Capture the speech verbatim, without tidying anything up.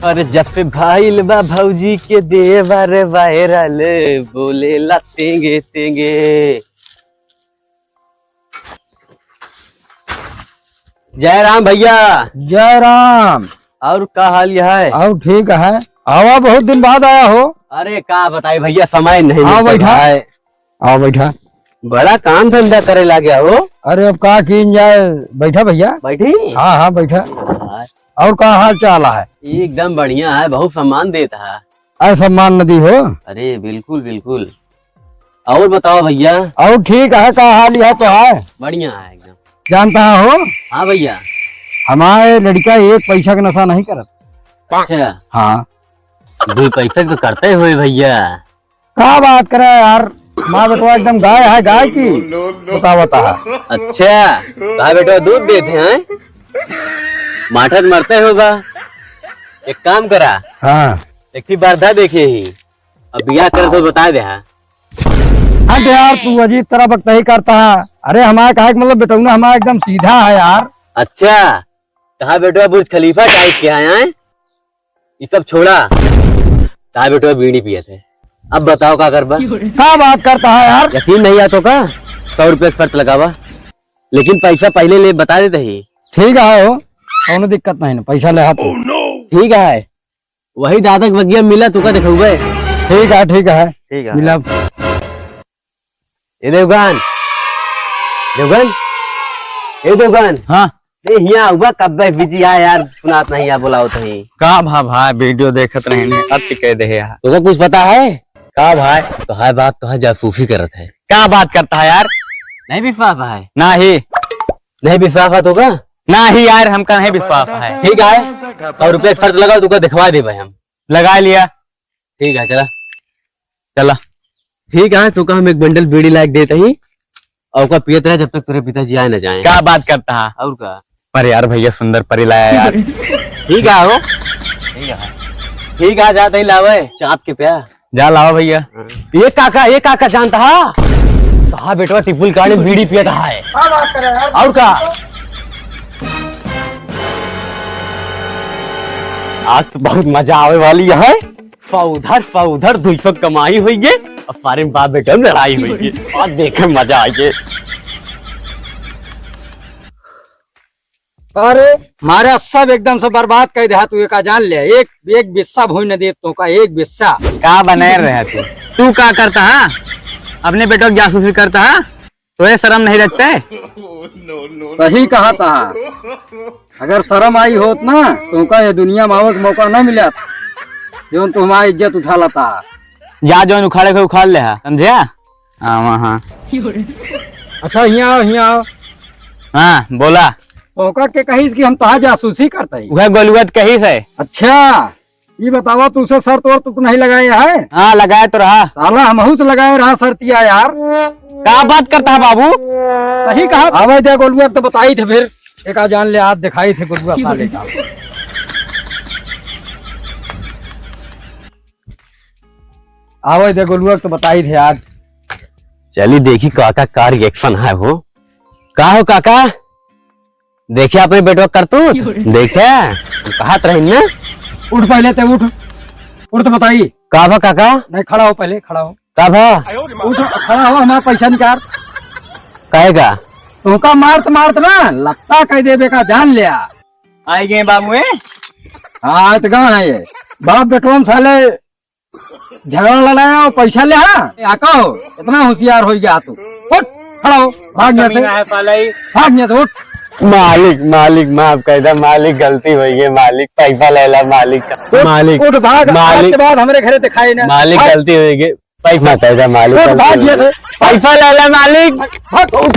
अरे जब से भाईल बा भौजी के देवर वायरल, बोलेला तेंगे तेंगे। जय राम भैया। जय राम। और का हाल है? और ठीक है। आवा, बहुत दिन बाद आया हो। अरे का बताई भैया, समय नहीं हाँ, मिलता बैठा। है। आओ बैठा। बड़ा काम धंधा करे लागे हो। अरे अब का कीन जाए, बैठा भैया। बैठी? हाँ, हाँ, बैठा। और का हाल चाल है? एकदम बढ़िया है, बहुत सम्मान देता है। अरे सम्मान न दी हो। अरे बिल्कुल, बिल्कुल। और बताओ भैया। और ठीक है, का हाल है तो है? बढ़िया है एकदम। जानता हो? हाँ भैया। हमारे लड़का एक पैसा का नशा नहीं करत। अच्छा। हाँ। दो पैसा तो करते हुए भैया। का बात करे यार, माँ बेटवा एकदम गाय है, गाय की। बता, बता। अच्छा, गाय बेटवा दूध देते हैं, माठत मरते होगा। एक काम करा। हाँ। एक ही बार धा देखे ही, अब बियाह करे तो बता दे। हाँ। हट यार, तू अजीब तरह बकतही करता है। अरे हमारा कहे के मतलब बेटौना हमारा एकदम सीधा है यार। अच्छा, कहा बेटवा बुर्ज खलीफा टाइप के हैं, हैं? ये सब छोड़ा, कहा बेटवा बीड़ी पियत है। अब बताओ का करबा? का बात करता है यार? यकीन नहीं आ तो का, सौ रुपये की शर्त लगावा, लेकिन पैसा पहले ले बता देते ही। ठीक है हो, कौनो दिक्कत नहीं ना, पैसा ले हाथ में। ठीक है, वही दादा के बगिया मिला, तुका देखउबे। ठीक है, ठीक है। ठीक है। मिला। ए देवगन, देवगन, ए देवगन। हाँ। ए, हियाँ आउबा, कब्बे बिजी आ यार, सुनात नहीं यार, बोलाओ तो ही। का भा भाई, वीडियो देखत रहे ने, अति कह दे यार। तुका कुछ पता है? का भाई? तो है बात, तो है जासूसी करत है। का बात करता है यार? नहीं विश्वास है? नहीं। नहीं विश्वास है तो का? नहीं यार, हमका नहीं विश्वास है। ठीक है, सौ रुपये खर्च लगाओ, तुका दिखवा देबे हम। लगा लिया। ठीक है, चला। चला। ठीक है, तुका हम एक बंडल बीड़ी लायक देते ही, और ओका पियत रहे जब तक तोरे पिताजी आए न जाए। का बात करता है? और का? पर यार भैया सुंदर परी लाया यार। ठीक है हो। ठीक है। ठीक है, जाते ही लावे, चाप के प्या। जा लावा भैया। हाँ। ये काका, ये काका जानता है? कहा बेटवा टिपुल काले बीड़ी पियत है। का बात करे यार? और का? आज तो बहुत मजा आवे वाली है। फा उधर, फा उधर, दुई सौ कमाई होइगे, और सारे बाप बेटा लड़ाई होइगे। आज देखे मजा आइगे। अरे, मारा सब एकदम से बर्बाद कर दे, तू एका जान ले। एक, एक बिस्सा भूई न दे तो का, एक बिस्सा। का बनाए रहे तू? तू का करता है? अपने बेटों की जासूसी करता है? तो ये शर्म नहीं लगता है? सही कहा था। अगर शर्म आई होत ना, तो का ये दुनिया में आवे के मौका ना मिलत, जौन तू हमारी इज्जत उठा लेता। जा, जौन उखाड़े के उखाड़ ले हा, समझे? हाँ, वहाँ। अच्छा, हियाँ आओ, हियाँ आओ। हाँ, बोला। ओका के कहिस कि हम तोहार जासूसी करते ही। वह गोलुआ त कहिस है। अच्छा, ये बतावा, तू से शर्त वर्त तो नहीं लगाए है? हाँ, लगाए तो रहा। साला हमहू से लगाए रहा शर्तिया यार। का बात करता है बाबू? सही कहा। आवे दे गोलुआ तो बताई थे फिर। एक आ जान ले, आज दिखाई थे गोलुआ साले का। आवे दे गोलुआ तो बताई थे आज। चली देखी काका का रिएक्शन है हो। का हो काका? देखे अपने बेटवा करतूत? देखे? हम कहत रही ना। उठ पहले ते उठ। उठ तो बताई। का भा काका? नहीं, खड़ा हो पहले, खड़ा हो। का भा? उठ, खड़ा हो, हमारा पैसा निकाल। काहे का? तुमका मारत मारत ना, लत्ता कह देबे का जान ले आ। आई गए बाबू, ए? हाँ, तो कहाँ है ये? बाप बेटवा में साले झगड़ा लड़ाया और पैसा ले आ। या का हो? इतना होशियार हो गया तू। उठ, खड़ा हो, भाग यहाँ से। कमीना है साला ही। भाग यहाँ से, उठ। मालिक, मालिक, माफ कर दे मालिक, गलती हो गई मालिक, पैसा ले ला मालिक, उठ, मालिक, उठ, भाग, आज मालिक, के बाद हमरे घरे दिखाई ना। मालिक, भाग। गलती हो गई, पैसा दे दे मालिक, उठ, गलती भाग हो यहाँ गई। से। पैसा ले ला मालिक। भाग, उठ।